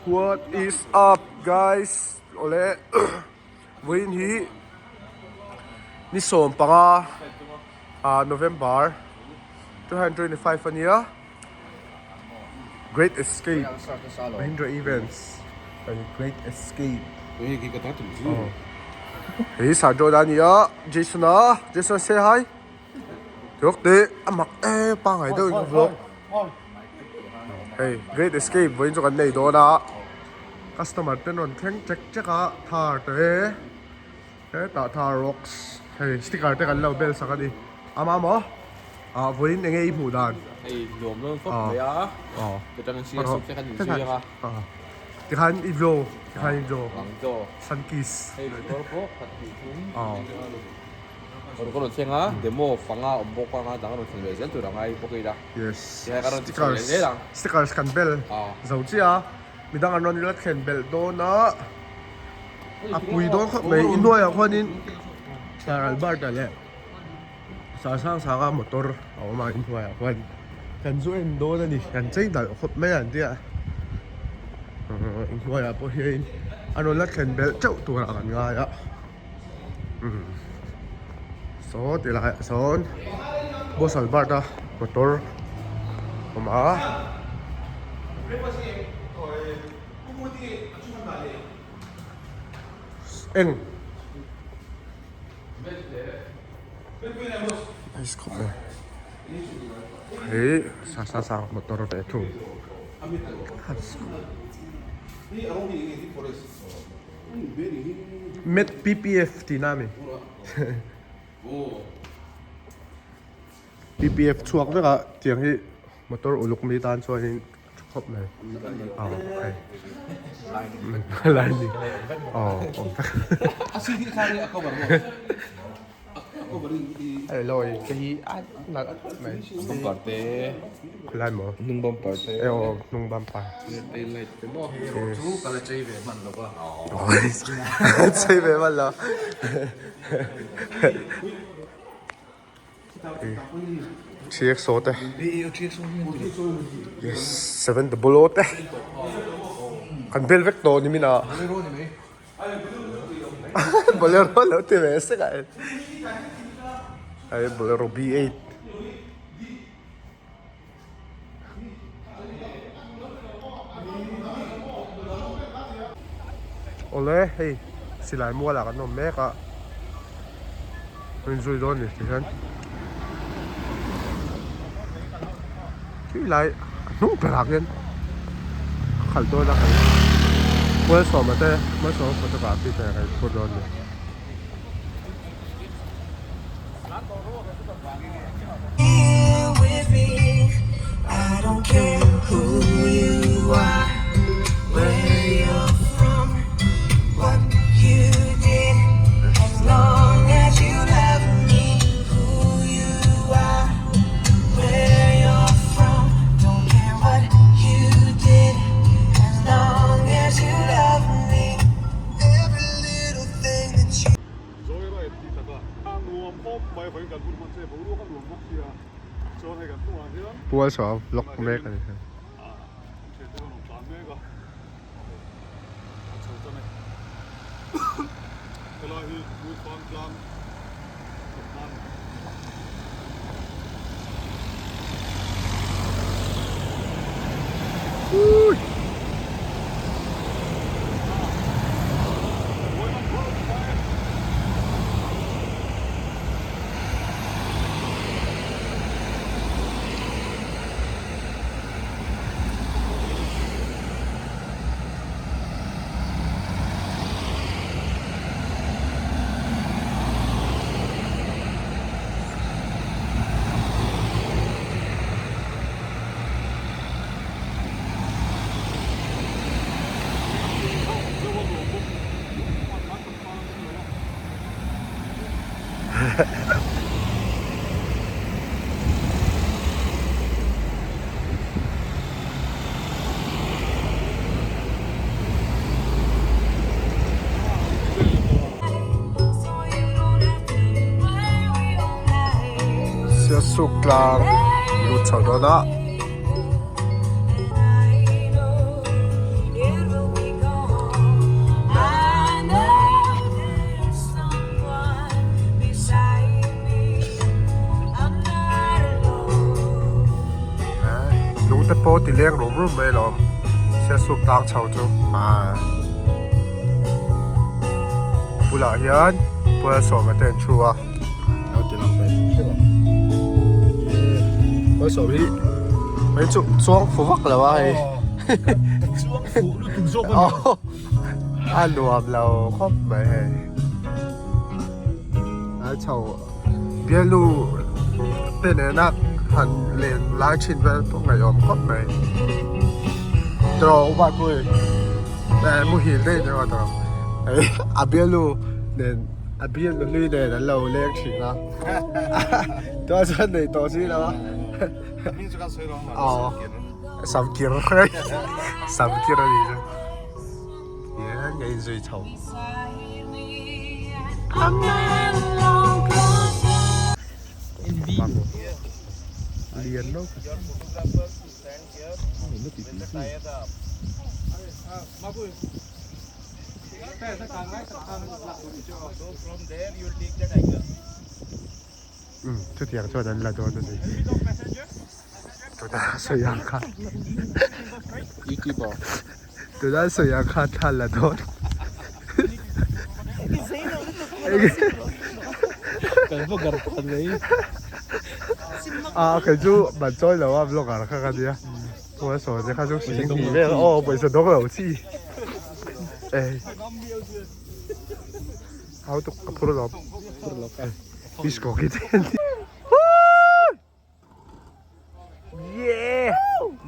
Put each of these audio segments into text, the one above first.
What is up guys awle vawiin hi ni 15 ah November 2025 ania Great Escape Mahindra Events Great Escape hei Sarjoda ania Jason a Jason say hi. Rawk te a mak em pangai deuh in ka vlog hei great escape vawiin chu kan nei dawn a customer te an rawn thleng chek chek a thar te hetah thar rocks hei sticker te kan lo bel sak a ni ama maw ah vawiin enge i hmuh dan hei nuam dawn khawp mai a chutang siam te kan inzui ang a tikhan i draw tikhan i draw sun kiss hei motor pawh khat hnih thum Rawn ka rawn thleng a, demo fanga awm bawk anga dang rawn thlen ve zel tur a ngai bawk ila. Yes, Tinge ka rawn ti chho leh stickers, zel ang. Stickers kan bel zo chiah a, midang an rawn ila thlen belh dawn a, a pui dawn khawp mai, i hnuaiah khuanin Sir Albert-a leh Sir Sangsanga motor a awm a, i hnuaiah khuan kan zu en dawn a ni, kan chei nalh khawp mai a an tia, i hnuaiah pawh hian an rawn la thlen belh teuh turah kan ngai a. Saw ti laiah sawn bus albert a motor awm a. Eng nice khawp mai hei sa sa sa motor ve thung. Met PPF tih na ami PPF chhuak vek a tiang hi motor uluk mi tan chuanin tha khawp mai aw hei lining aw awm vek hei lawi te hi a nalh khawp mai bumper te khawilai maw hnung bumper te aw hnung bumper tail light te maw hei erawh chu ka la chei ve hman lo va chei ve hman lo TXO te yes 7 O te kan bel vek tawh ni min ah. Bolero lo ti ve sek a hei Bolero B8 awle hei silai mual ah kan awm mek a inzui dawn ni tihian khi lai a hnung berah khian a khalh dawn a kan Malsawma te Malsawma photography te kan phur dawn a ni. Pual saw vlog mek a ni. Sialsuk tlang lut chho dawn a. Lung te pawh ti leng rum rum mai alawm Sialsuk tlang chho chu ah a bulah hian Pualsawma te an thu a lo ti lang ve hrep ang Pualsawm hi hei chu chuang fu vak lo a hei chuang fu lutuk zawk a ni a nuam lo khawp mai hei a chho Bialu te nena han len lai thin vel pawh ngaihawm khawp mai. Tawrh upa pui eh muhil daih daih a tawrh hei a bialu nen a bialnu hlui nen an lo leng thin a tunah chuan nei tawh si lo a aw samkir samkir a nih chu. Hian ka inzui chho. Lian lo Um chutiang chuan an la dawn a ni. Tuna sawi ang kha. YouTuber. Tuna sawi ang kha thla la dawn. Kan vlogger pakhat mai. A kei chu ban chawi lo a vlogger kha ka nia. Pawh a sawi te kha chu sing hnih vel aw pawisa dawng lo chi. Ei. Hau tuk ka phur lo. Phur lo ka. Disco ki te. Yeah!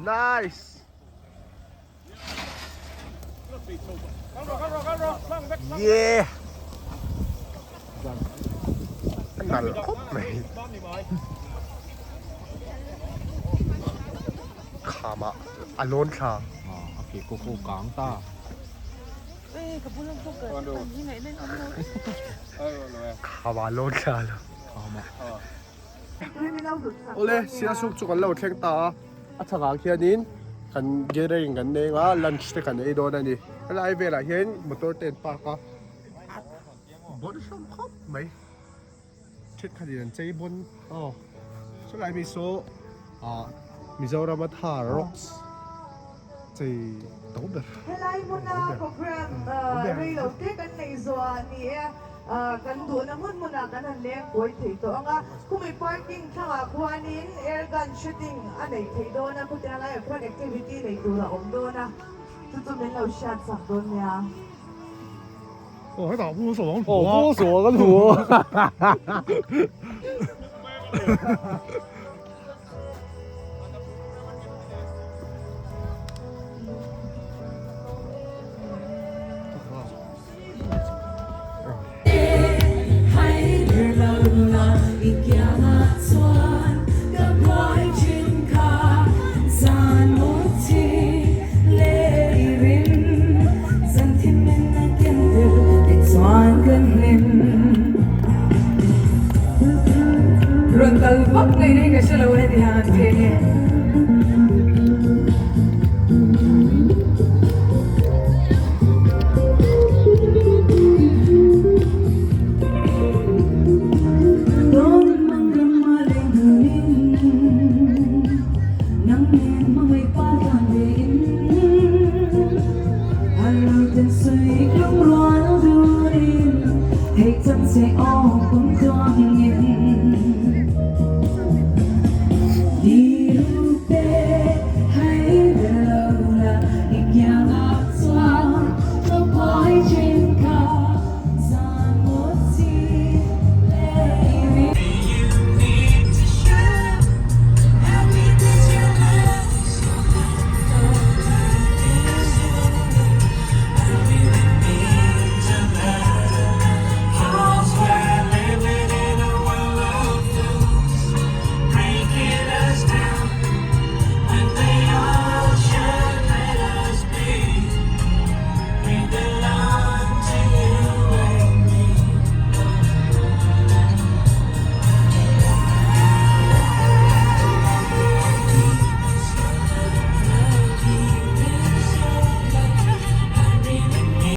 Nice! Yeah! A nalh khawp mai. Khamah a lawn thla. A ke kaw kaw kang ta. Khamah a lawn thla lo. Awle Sialsuk chu kan lo thleng ta a, a chhakah khianin kan gathering kan nei anga lunch te kan ei dawn a ni helai velah hian motor te an park a bawn hlawm khawp mai thenkhat in an chei bawn aw chulai mi saw ah Mizoram a thar rocks chei to ber Helai hmuna program reilo te kan nei zawh ah ni e. Kan duhna hmun hmunah kan han leng kawi thei tawh ang a, khumi parking thlangah khuanin air gun shooting a neih theih dawn a, khutiang laiah khuan activity nei tur a awm dawn a, chu chu min lo hriat chak dawn nia. Aw hetah pu sawm ang hmu a. Aw pu sawm ang hmu a. Rawn kal vak mai reng ka hre lo heti hian an pheng e.